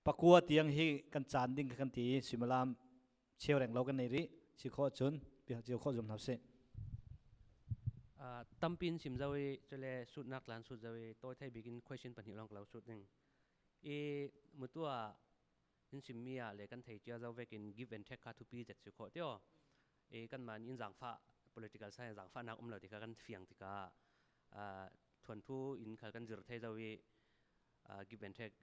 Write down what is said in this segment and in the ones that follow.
Pakua tiang hi kan caan ding kha kan ti i suimilam cheu reng lo kan nei rih. Si khawh cun cio khawh zum hna usih. Tampin sim zo i cule sutnak tlan sut zo i tawi thei bik in question pahnih lawng lo sut ding. I mutua in simmi ah le kan thei cia zo vek in give and take kha thupi zet si khawh tio. I kan man in zangfa political science zangfa nak um lo ti kha kan fiang tika thuan thu in khal kan zir thei zo i give and take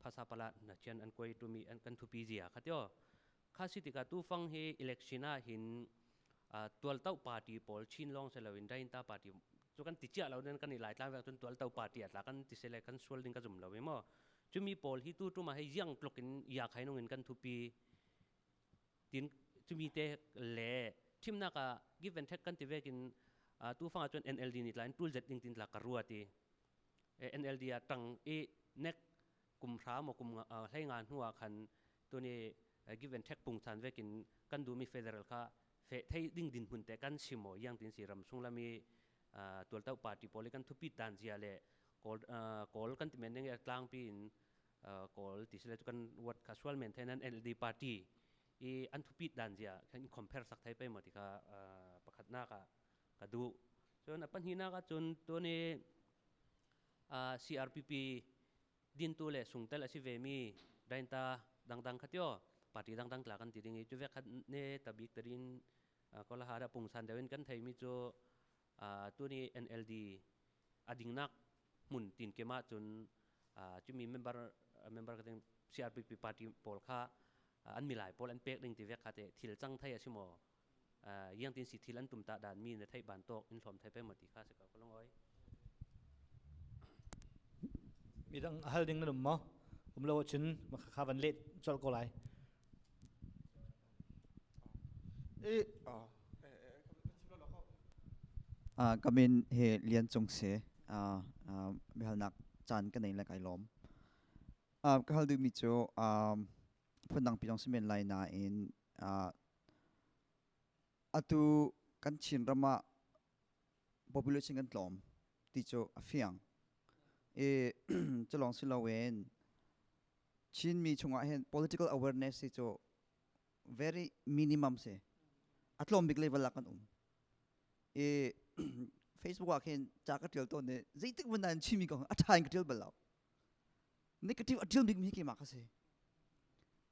phasa pala na chian an koi tumi an kan thupi zia kha tio. Kha si tikah tufang hi election ah hin tualto party pawl Chin lawng si loin Dainta party cu kan ti cia lo nan kan i lai tlang cun tualto party atla kan ti sele kan sual ding ka zum lo i maw. Cumi pawl hi tu tuma hei ziang tluk in ya khai nung in kan thupi tin cumi te le thimnak ah give and take kan ti vekin tufang ah cun NLD ni tla in tul zet ding tin tla ka rua ti. NLD ah tang i nek kum hra maw kum hlei nga hnu ah khan tuni give and take pungchan vekin kan duhmi federal kha fe thei ding din hmun te kan si maw yang tin si ram sung lami tualto party pawl kan thupi dan zia le kawl kawl kan ti men ning tlangpi in kawl ti sile kan wat kha sual men thenan NLD party i an thupi dan zia kan compare sak thai pe mo ti kha pakhat na ka ka du cun a pahnihnak ah cun tuni CRPP dintu le sungtel a si vemi dainta dangdang kha tio party dangdang tla kan ti ding i cu vek khat ne tabik tarin kola ha da pungsan deuh in kan theimi cu tuni NLD adingnak hmun tin kema cun cumi member member ka CRPP party pawl kha an milai pawl an pek ding ti vek kha te thil cang thei a si maw yang tin si thil an tum ta dan mi na theih ban tok in hlom thei pe mo ti kha se ko kolong oi. Midang hal ding na um maw? Um lo cun kha van let chol ko lai. Ka min he Lian Cung si. Biahalnak caan ka nei le kai lawm. Ka hal duhmi cu phundang pi zong si men lai nain atu kan Chin ram ah population kan tlawm ti cu a fiang. I cu lawng si loin Chinmi chungah hin political awareness hi cu very minimum si. A tlawm bik level ah kan um. I Facebook ah khin ca ka ṭial tawn i zeitik hmanh ah Chinmi kong a ṭha in ka ṭial bal lo. Negative a ṭial bikmi hi keimah ka si.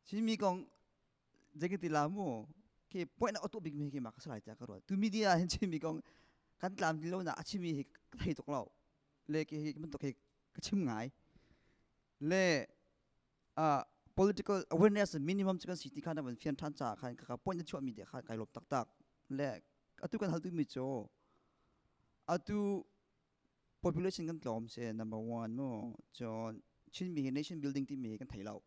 Chinmi kong zei ti la mu khi point a tuah bikmi hi keimah ka si lai tiah ka ruat. Tu media hin Chinmi kong kan tlam ti lo na a chimi hi ka thei tuk lo. Le ki hi bantuk hi ka chim ngai. Le political awareness minimum cu kan si ti kha na van fian ṭhan caah khan ka point na chuahmi te kha kai lawm taktak. Le atu kan hal duhmi cu atu population kan tlawm si number one mu. Cun Chinmi hi nation building timi hi kan thei lo.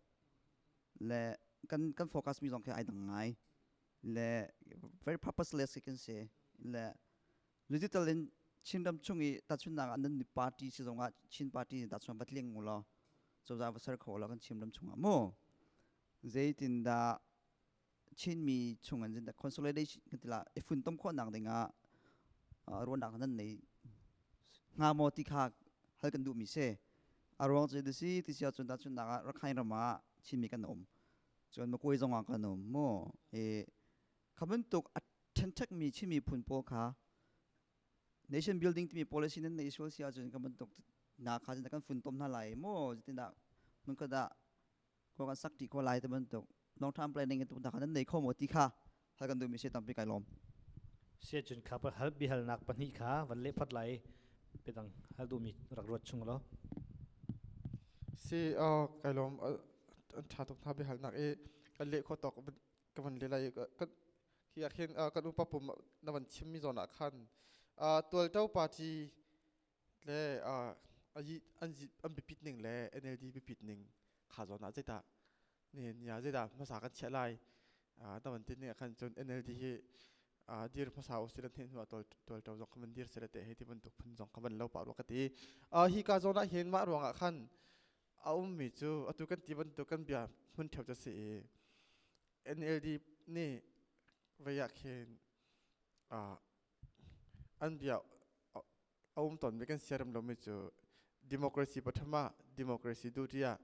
Le kan kan focus mi zong khi ai dang ngai. Le very purposeless khi kan si. Le digital in Chinram chung i tahchunhnak ah nan party si zong ah Chin party tahchun va tling u law cozah va ser kho law kan Chinram chung ah mu zeitindah Chinmi chung an zindah consolidation kan ti la i funtom khawhnak ding ah ruahnak nan nei hnga maw ti kha hal kan duhmi si. A ruang cu si ti si ahcun tahchunhnak ah Rakhine ram ah Chinmi kan um, cun Makuai zong ah kan um mu. I kha bantuk a ṭhenṭhekmi Chin miphun pawl kha nation building timi policy nan nei sual si ahcun kan bantuk na kha kan funtom hna lai maw, zeitindah mun ka dah ko kan sak ṭi ko lai ti bantuk long term planning tu kha nan nei kho maw ti kha hal kan duhmi si. Tampi kai lawm. Sia cun kha pa hal bihalnak pahnih kha van leh phat lai, pedang hal duhmi rak ruat chung lo. Si kai lawm, an ṭha tuk hna biahalnak i kan leh kho tawk ka van le lai. Kan khi ah khin kan upa pum na van chimmi zawn ah khan tualto party le an an biapit ning le NLD biapit ning kha zawn ah zeidah nihin ni ah zeidah hmasa kan chiah lai na van ti ning ah khan cun NLD hi dir hmasa usih lan hnu ah tualto zong kha van dir seh le te hei ti bantuk phun zong kha van lo pah rua ka ti. Hi ka zawn ah hin mah ruangah khan a ummi cu atu kan ti bantuk kan bia hmun ṭheo cu si i NLD nih vei ah khin an bia a um tawnmi kan siarem lomi cu democracy pathum ah democracy duty ah.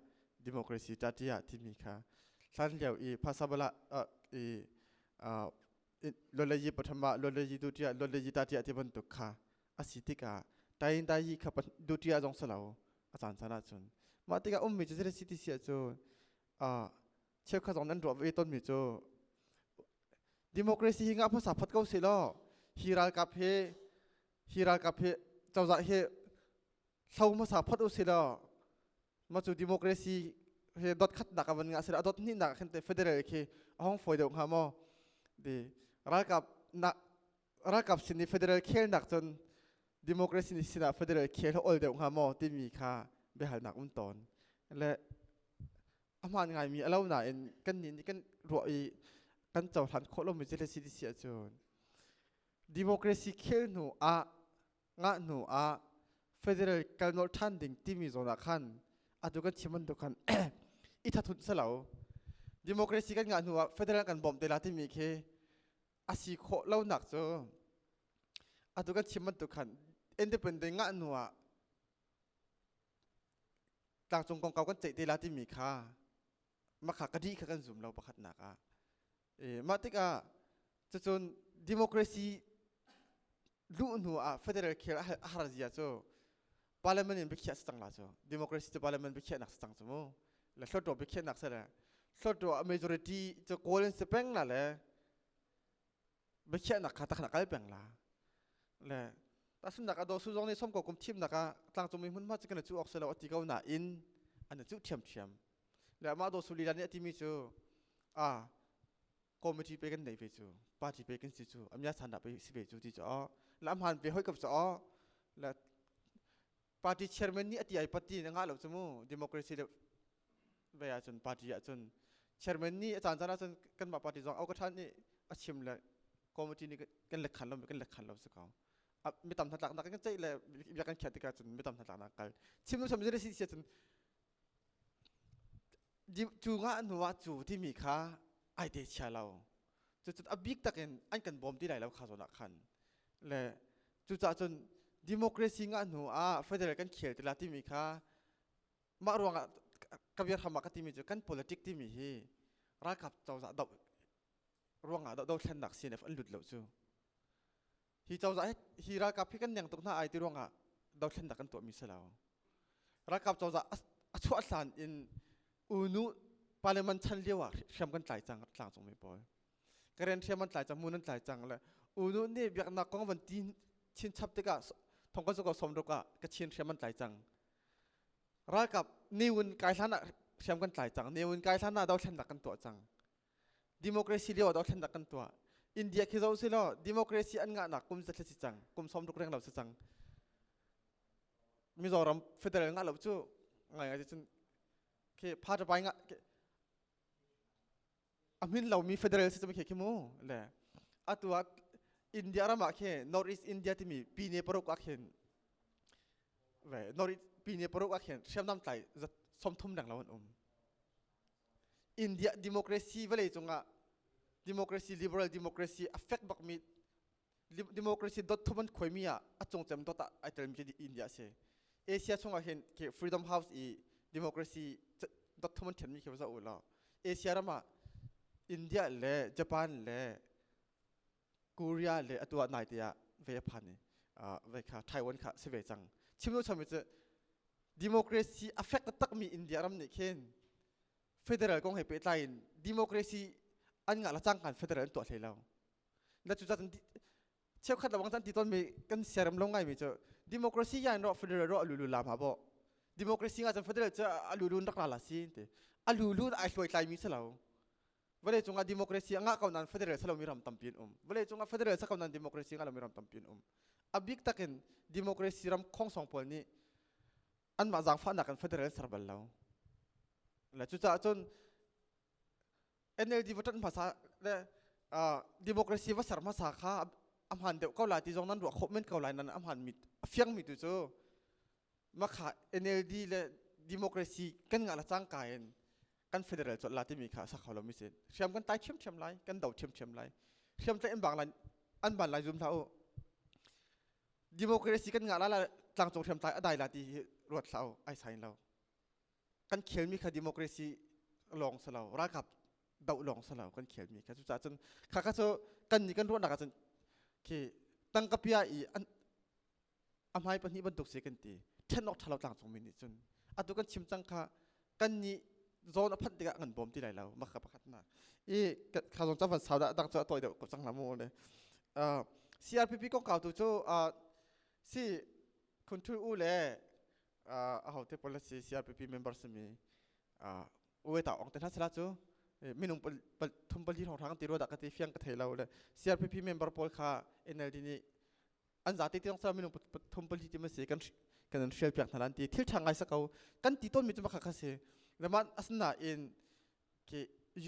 Democracy tatiah timi kha hlan lio i phasabala i lolayi pathama lolayi dutiya lolayi tatiah ti bantuk kha asi tikah tain tai kha dutiya zong salo a caan caan ahcun mah tikah ummi cu zei si ti si ahcun cheukhat zong nan ruah ve tonmi cu democracy hi ngah hmasa phat ko seh law hi ralkap hi hi ralkap hi cozah hi hlo hmasa phot u si law mah cu democracy he dot khatnak a van ngah sila dot hnihnak khin te federal khi a hong fawi deuh hnga maw di ralkap na ralkap sin i federal khelnak cun democracy ni sinah federal khel ol deuh hnga maw timi kha biahalnak um tawn le a hmaan ngaimi a lo nain kan nih nih kan ruah i kan cohlan khawh lomi cu le si ahcun democracy khel hnu ah ngah hnu ah federal kalnolh ṭhan ding timi zawn ah khan atu kan chim bantuk khan i thathut selo democracy kan ngah hnu ah federal kan bawmh te la timi khi a si khawh lonak cu atu kan chim bantuk khan independent ngah hnu ah tlangcung kongkau kan ceih te la timi kha makha ka dih kha kan zum lo pakhatnak ah e mah tikah cucun democracy luh hnu ah federal khel a har zia cu parliament in biakhiah si cang la cu democracy cu parliament biakhiahnak si cang cu mu le hlawtro biakhiahnak si le hlawtro a majority cu kawl in si peng la le biakhiahnak kha takna kal peng la le tasunnak a dosu zong nih som ko kum thimnak ah tlangcung mi hmunhma cu kan cu awk selo ati ko nain an cu thiam thiam le amah dosu lila nih a timi cu a committee pe kan nei ve cu party pe kan si cu amya san pe si ve cu ti cu la amhan ve hoi kap cu la party chairman nih ati ai pati na nga lo cu mu democracy le ve ahcun party ahcun chairman nih a caan caan ahcun kanmah party zong au ka ṭhan nih a chim le committee nih kan lekhan lo kan lekhan lo si ko mi tam hnatlaknak kan ceih le bia kan khiah tikah cun mi tam hnatlaknak kal chim nu sam si si cun cu nga hnu ah cu timi kha ai te chia lo cucun a bik takin an kan bawm ti lai lo kha zawn ah khan le cucaah cun democracy nga hnu ah federal kan khel ti la timi kha mah ruangah ka biahram ah ka timi cu kan politic timi hi ralkap cozah doh ruangah dohthlennak CNF an lut lo cu hi cozah hi ralkap hi kan neng tuk hna ai ti ruangah dohthlennak kan tuahmi si lo ralkap cozah a chuah hlan in unu parliament chan lio ah hriam kan tlai cang tlangcung mi pawl karen hriam an tlai cang mun an tlai cang le unu nih biaknak kong van ti chin chap tikah thongkan soko somruk ah kachin hriam an tlai cang Ralkap niwun kai hlan ah hriam kan tlai cang. Niwun kai hlan ah dothlennak kan tuah cang. Democracy lio ah dothlennak kan tuah. India khi zoh silaw democracy an ngahnak kum zathle si cang. Kum 60 reng lo si cang. Mizoram federal ngah lo cu ngai ngai cun khi party bai ngah a hmin lomi federal system khi khi mu le atu ah India ram ah khi North East India timi pine paruk ah khin ve North East pine paruk ah khin hriamnam tlai zat 30 dang lo an um India democracy vawlei cungah democracy liberal democracy a fek bakmi democracy dot thum an khuaimi ah a cungcem dot ah ai telmi cu India a si. Asia chungah hin khi Freedom House i democracy dot thum an ṭhenmi khi va zoh u law Asia ram ah India le Japan le Korea le atu ah naite ah ve a phan i ve kha Taiwan kha si ve cang. Chim lo chami cu democracy a fek taktakmi India ram nih khin federal kong he pehtlai in democracy an ngah la cangkan federal an tuah hlei lo. Na cu cun cheukhat lawng can ti tawn mi kan siaram lo ngai mi cu democracy yan ro federal ro alulu lam ha bo democracy nga cun federal cu alulu rak la la si ti alulu ai hluai tlai mi salo vale cungah democracy anga ko nan federal salo mi ram tampi an um vale cungah federal sa ko nan democracy nga lo mi ram tampi an um abik takin democracy ram khong song pawl nih anmah zaangfahnak in federal ser bal lo la cucaah cun NLD va ṭanh hmasa le democracy va ser hmasa kha a hmaan deuh ko lai ti zong nan ruah khawh men ko lai nan a hmaan mi a fiang mi tu cu makha NLD le democracy kan ngah la cangka in kan federal cawt la timi kha sak kho lo mi si hriam kan tai ṭhiamṭhiam lai kan do ṭhiamṭhiam lai hriam tlaih an bang lai an ban lai zum hlah u democracy kan ngah la la tlangcung hriam tlai a dai la ti hi ruat hlah u ai sain lo. Kan khelmi kha democracy lawng si lo, ralkap doh lawng si lo kan khelmi kha. Cucaah cun kha kha cu kan nih kan ruahnak ahcun khi tangka pia i an a hmai pahnih bantuk si kan ti. Ṭhen awk ṭha lo tlangcungmi nih cun atu kan chim cang kha kan nih zawn a phanh tikah kan bawm ti lai lo maka pakhat na i kha zawn ca van sau dah dang cu a tawi deuh ko cang la mu le CRPP kongkau tu cu si khunthul u le aho te pawl si CRPP member simi uwe ta ong te hna sala cu minung thum pali hrawng hrang ti ro dah ka ti fiang ka thei lo le CRPP member pawl kha NLD nih an zate ti sa minung thum pali ti ma si kan kan an hrial piak hna lan ti thil tha ngai sa ko kan ti ton mi chu makha kha si leman asna in ke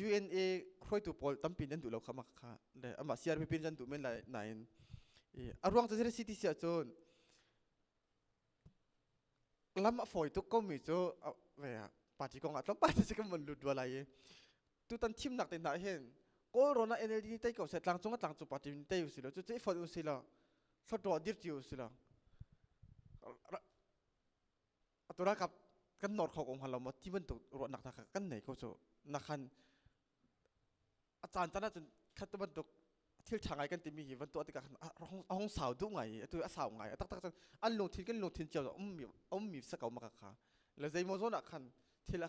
UNA hruaitu pawl tampi nan duh lo kha mak kha le ama CRPP nan duh men lai nain a ruang cu CTC ahcun lam a fawi tuk ko mi cu ve party kong ah tlawmpal te kan von lut rua lai i tutan thimnak te hna hin Kawlrawn ah NLD nih tei ko seh tlangcung ah tlangcung party nih tei usih law cucu i fonh usih law hlawtlaw dir cio usih law atu ralkap kan nor kho ko hnga lo maw ti bantuk ruahnak hna kha kan nei ko cu nakhan a caan caan ahcun khat bantuk thil ṭha ngai kan timi hi van tuah tikah khan a hung sau duh ngai i atu a sau ngai a taktak cun an lungthin kan lungthin cio ummi ummi sa ko maka kha le zeimaw zawn ah khan thil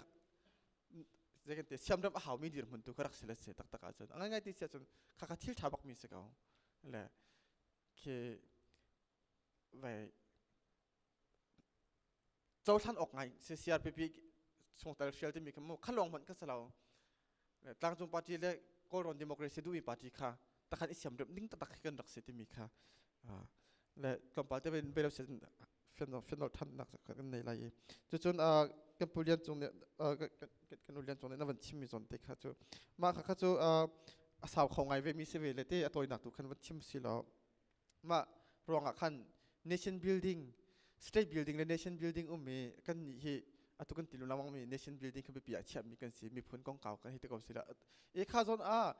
zei kan ti siamrem a haumi dirhmun tu kha rak si le si taktak ahcun a ngai ngai ti si ahcun kha kha thil ṭha bakmi si ko le khi vai cohlan awk ngai si CRPP chungtel hrial timi kha mu kha lawng hmanh kha si lo tlangcung party le Kawlrawn democracy duhmi party kha takhan i siamrem ding taktak khi kan rak si timi kha le tlawmpal te ve lo sin fianol thannak kan nei lai i cucun kan pu lian cung nih kan u lian cung nih na van chimmi zawn te kha cu mah kha kha cu a sau kho ngai ve mi si ve le te a tawinak tu khan van chim si law Mah ruangah khan nation building, state building le nation building um i kan nih hi atu kan ti lengmang mi nation building kha biapi ah chiahmi kan si miphun kongkau kan hei ti ko si la. E kha zawn ah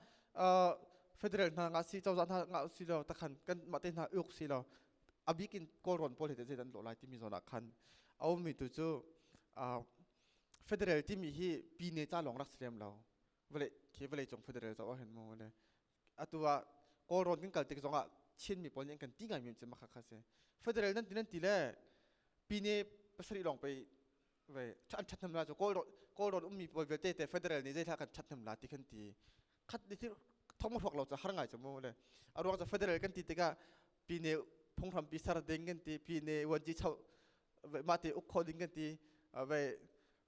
federal hna nga si cozah hna nga si lo takhan kan mah te hna uk si lo abik in kawlrawn pawl he te zeidan lo lai timi zawn ah khan a ummi tu cu federal timi hi pine ca lawng rak si lem lo vale khi vale cung federal ca hin mu le atu ah Kawlrawn kan kal tik zongah Chinmi pawl nih an kan ti ngaimi cu makha kha si. Federal nan ti nan ti le pine pasarih lawng pei ve an ṭhathnem la cu Kawlrawn Kawlrawn ummi pawl vialte te federal nih zeithla kan ṭhathnem la ti kan ti. Khat ni thil thong hruak lo cu har ngai cu mu le a ruang cu federal kan ti tikah pine phunghrampi ser ding kan ti pine vuanci chau mah te uk kho ding kan ti ve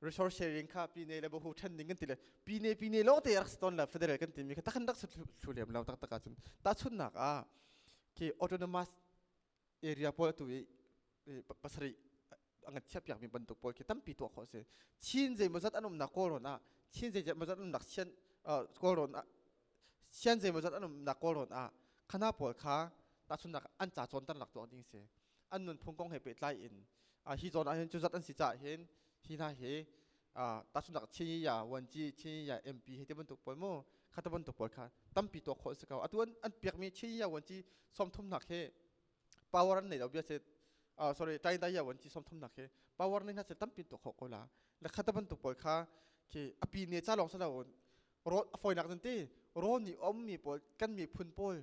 resource sharing kha pine le bohu ṭhen ding kan ti le pine pine lawng te rak si tawn la federal kan timi kha takhan rak si thlu lem lo taktak ahcun tahchunnak ah khi autonomous area pawl atu i pasarih a ngan chiah piakmi bantuk pawl khi tampi tuah khawh si Chin zeimawzat an umnak Kawlrawn ah Chin zeimawzat an umnak Sian Kawlrawn ah Sian zeimawzat an umnak Kawlrawn ah khana pawl kha tahchunnak an ca cawnter nak tuah ding si an nunphung kong he pehtlai in hi zawn ah hin cu zat an si caah hin hi hna hi tahchunhnak Chin ya Wanci Chin ya MP he ti bantuk pawl mu kha ta bantuk pawl kha tampi tuah khawh si ko atu an an piakmi Chin ya Wanci 30 nak hi power an nei lo bia se sorry Tai Dai ya Wanci 30 nak hi power nei na se tampi tuah khawh ko la le kha ta bantuk pawl kha khi api ne cha lawng sa lo ro a foinak zan ti ro ni om mi pawl kan miphun pawl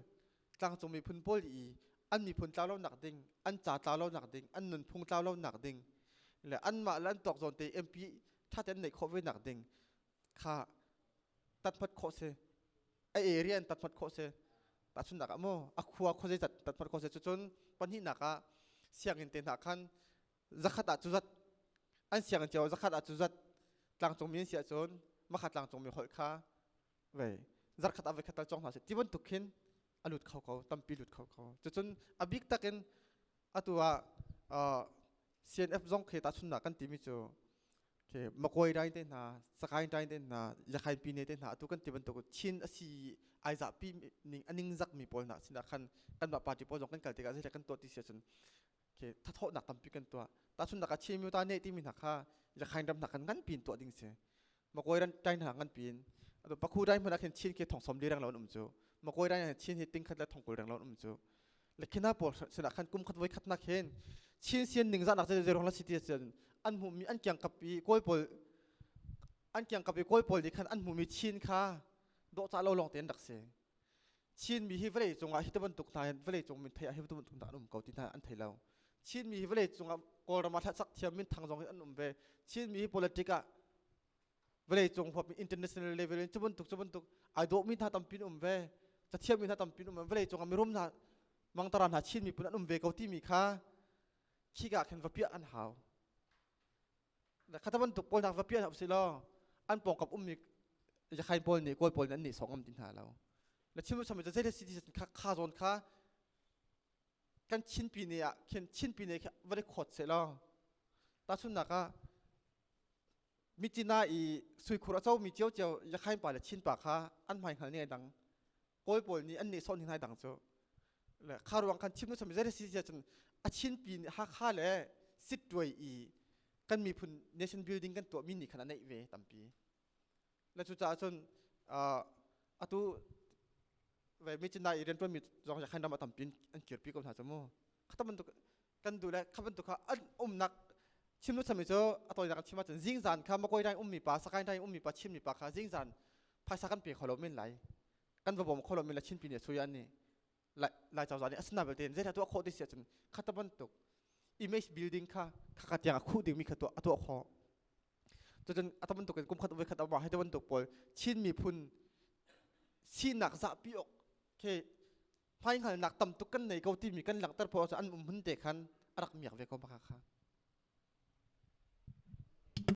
tlangcung miphun pawl i an miphun tlau lonak ding an ca tlau lonak ding an nunphung tlau lonak ding le anmah le an tuak zawn te MP ṭha tein neih khawh ve nak ding kha tatmat khawh si a area in tatmat khawh si tahchunhnak ah maw a khua khuazei tatmat khawh si cucun pahnihnak ah sianginn te hna khan zakhat ah cuzat an sianginn cio zakhat ah cuzat tlangcungmi an si ahcun makha tlangcungmi holh kha vei zarkhat ah voikhat tal cawng hna seh ti bantuk khin a lut kho ko tampi lut kho ko cucun a bik takin atu ah CNF zong khi tahchunnak kan timi cu khi Makoi dai te hna Sakaing dai te hna Yakhain pine te hna atu kan ti bantuk Chin asi ai zahpi ning aning zak mi pawl hna sinah khan kanmah party pawl zong kan kal tikah zeidah kan tuah ti si ahcun khi thathawhnak tampi kan tuah tahchunnak ah Chin Myota ne timi hna kha Yakhain ram hna khan ngan pin tuah ding si Makoi ran ṭai hna ngan pin atu pakhu dai hmun ah khin Chin khi thong som li reng lo an um cu Makoi dai ah Chin hi ting khat le thong kul reng lo an um cu le khina pawl sinah khan kum khat voi khat nak hin Chin sian ning zah nak cu zerong la city cun an hmuhmi an kiangkap i Kawl pawl. An kiangkap i Kawl pawl nih khan an hmumi Chin kha dawhcah lo lawng te an rak si. Chinmi hi vawlei cungah hi bantuk hna hin vawlei cung min thei ah hi bantuk hna an um ko ti hna an thei lo. Chinmi hi vawlei cungah Kawlram ah hlasak thiam min thang zong hi an um ve. Chinmi hi politic ah vawlei cung huap international level in cu bantuk cu bantuk ai dawhmi hna tampi an um ve. Cathiammi hna tampi an um ve. Vawlei cungah mirum hna mangtara hna Chin miphun an um ve ko timi kha khika khin va piah an hau. Khata bantuk pawl nak va piah hna usih law an pawngkam ummi Yakhain pawl nih Kawl pawl nih an nih sawng ngam ti hna lo. Na chim cham cu zei si ti kha kha zawn kha kan Chin pine ah khin Chin pine kha va record seh law tahchunhnak ah Mitina i suikhur a comi ciocio Yakhain pa le Chin pa kha an hmai hngal ning ai dang. Kawl pawl nih an nih sawh ning ai dang cu. Le kha ruang khan chim cham zei si cun a Chin pi nih Hakha le Sittuai i kan miphun nation building kan tuahmi nih khan a neih ve tampi. Le cucaah cun atu ve Michina i rianṭuanmi zong Yakhain ram ah tampi an kirpi ko hna cu mu. Kha bantuk kan duh le kha bantuk kha an umnak chim lu chami cu a tawinak in chim ahcun zingzan kha Makoi dai ummi pa Sakain dai ummi pa Chinmi pa kha zingzan phaisa kan pe kho lo men lai kan va bawm kho lo men lai Chinpi nih a suya nih Lai cozah nih asina belte zei tuah khawh ti si ahcun kha ta bantuk image building kha kha ka tiang a khuh dingmi kha tuah a tuah khawh. Cucun a ta bantuk in kum khat voi khat ama hei ta bantuk pawl Chin miphun sinak zahpi awk khi hmaihngalnak tam tuk kan nei ko timi kan langhter phaw an um hun te khan a rak miak ve ko baka kha.